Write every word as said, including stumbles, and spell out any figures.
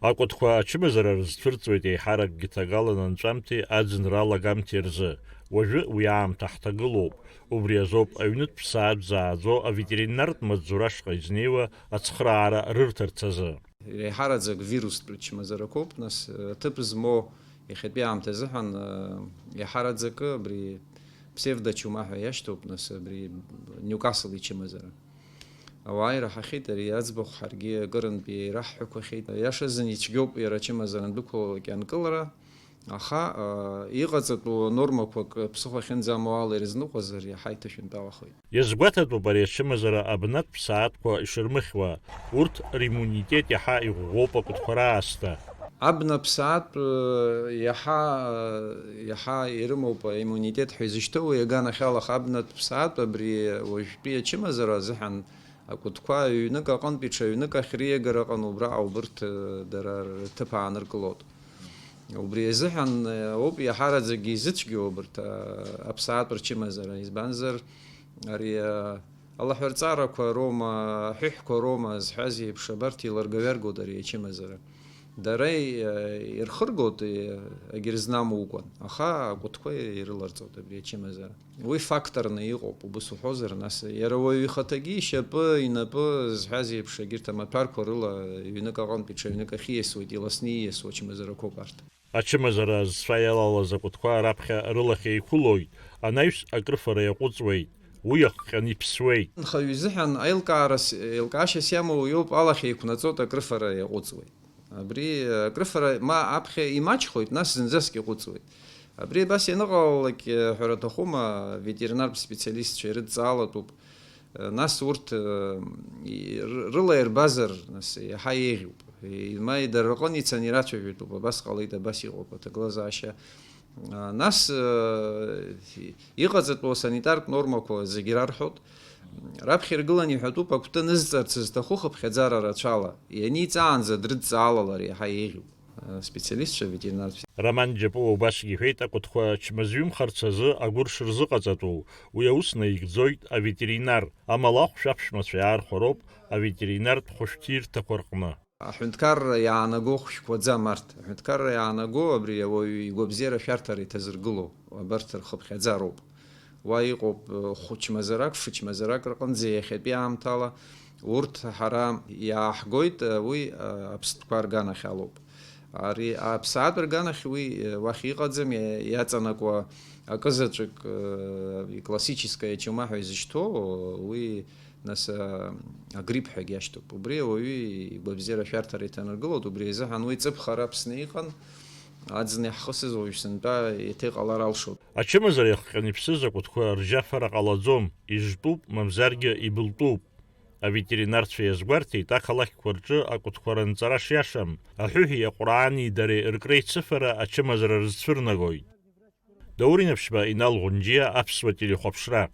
Акәытқәа ачымазара рызцәырҵуеит еиҳаракгьы ҭагалан анҵәамҭеи аӡынра алагамҭеи рзы. Уажәы уи аамҭа ҳҭагылоуп. Убри азоуп аҩнытә ԥсаатә зааӡо аветеринартә маҵзура ашҟа изнеиуа ацхыраара рырҭарц азы. Еиҳараӡак вирустә чмазарақәоуп, нас, аҭыԥ змоу иахьатәи аамҭа азыҳәан, еиҳараӡакы абри псевдочума ҳәа иашьҭоуп, нас, абри Ньукасл ичымазара. Ауаа ираҳахьеит, ари аӡбахә ҳаргьы акырынтә еираҳҳәақәахьеит. Иашазын ицәгьоуп иара ачымазара андәықәлалак ианкылара, аха, а, иҟаҵатәу нормақәак ԥсыхәа ахьынӡамоу ала ирызныҟәазар, иаҳа иҭышәынтәалахоит. Иазгәаҭатәуп ари ачымазара абнатә ԥсаатәқәа ишырмыхьуа, урҭ римунитет иаҳа иӷәӷәоуп акәытқәа раасҭа. Абна ԥсаатә, э, иаҳа, э, иаҳа ирымоуп аиммунитет ҳәа изышьҭоу, уи аганахьала абнатә ԥсаатә абри уажәтәи ачымазара азыҳәан акәытқәа ҩнык аҟынтәи ҽа ҩнык ахь риагара ыҟан, убраҟа убырҭ, э, дара рҭыԥ ааныркылоит. Убри азыҳәан, э, ауп иаҳараӡакгьы изыцәгьоу абырҭ, э, аԥсаатә рчымазара, избанзар ари, э, алаҳәарҵарақәа роума, аҳәыҳәқәа роума зҳәаз еиԥш, абарҭ еиларгаҩаргоит ари ачымазара. Дара, э, ирхыргоит, э, егьырзнамукәан, аха акәытқәа ирыларҵоит абри ачымазара. Уи факторны иҟоуп, убыс уҳәозар, нас иара уаҩ ихаҭагьы ишьапы, инапы зҳәаз еиԥш, егьырҭ амаҭәарқәа рыла ҩнык аҟынтәи ҽа ҩнык ахь ииасуеит, иласны ииасуа ачымазарақәоуп арҭ. Ачымазара азцәа иалалаз акәытқәа раԥхьа рылахь еиқәылоит, анаҩс акрыфара иаҟәыҵуеит, уи иахҟьаны иԥсуеит. Нхаҩ изыҳәан аилкаарас, еилкаашьас иамоу иоуп, алахь еиқәнаҵоит, акрыфара иаҟәыҵуеит. Абри, э, акрыфара ма аԥхьа имаҷхоит, нас зынӡаск иҟәыҵуеит. Абри абас ианыҟалалак, э, ҳәара аҭахума, ветеринартә специалистцәа ирыдҵаалатәуп. Э, нас урҭ, э, и-, ры-, рыла ирбазар, нас иаҳа еиӷьуп. И-, ма дара рҟны ицаны ирацәажәатәуп, абас ҟалеит, абас иҟоуп аҭагылазаашьа. А, нас, э, иҟаҵатәу асанитартә нормақәа зегьы рарҳәоит. Раԥхьа иргыланы иҳәатәуп, акәты нызҵарц зҭаху хыԥхьаӡара рацәала, ианиҵаанӡа дрыдҵаалалар иаҳа еиӷьуп, э, специалистцәа, ветеринар. Роман Џьапуа убасгьы иҳәеит, акәытқәа чмазаҩымхарц азы агәыр шырзыҟаҵатәу, уи аус наигӡоит аветеринар, амала ахәшә аԥшәмацәа иаархәароуп аветеринартә хәышәтәырҭақәа рҟны. Аҳәынҭқарра иаанаго хәшәқәаӡам арҭ. Аҳәынҭқарра иаанаго абри ауаҩы игәабзиара ашәарҭара иҭазыргыло, абарҭ рхыԥхьаӡароуп. Уа иҟоуп, э, хәыҷмазарак, фыҷмазарак рҟынӡа иахьатәи аамҭала урҭ ҳара иааҳгоит, э, уи, э, аԥстәқәа рганахь алоуп. Ари аԥсаатә рганахь уи, э, уахь иҟаӡам, иа-, иаҵанакуа акызаҵәык, э, иклассическая чума ҳәа изышьҭоу, уи Нас, а, агрипп ҳәагьы иашьҭоуп. Убри ауаҩы игәабзиара ашәарҭара иҭанаргылоит, убри азыҳәан уи ҵыԥхара Аԥсны иҟан, аӡын иаҳхысыз уажә сынтәа еиҭа иҟалар алшоит. Ачымазара иахҟьаны иԥсыз акәытқәа ржьафара ҟалаӡом, ижтәуп, мамзаргьы ибылтәуп. Аветеринарцәа иазгәарҭеит, ақалақьқәа рҿы акәытқәа ранҵара шиашам, аҳәыҳәи аҟәраани дареи ркреицыфара ачымазара рызцәырнагоит. Даур Инаԥшьба, Инал Ӷәынџьиа, Аԥсуа телехәаԥшра.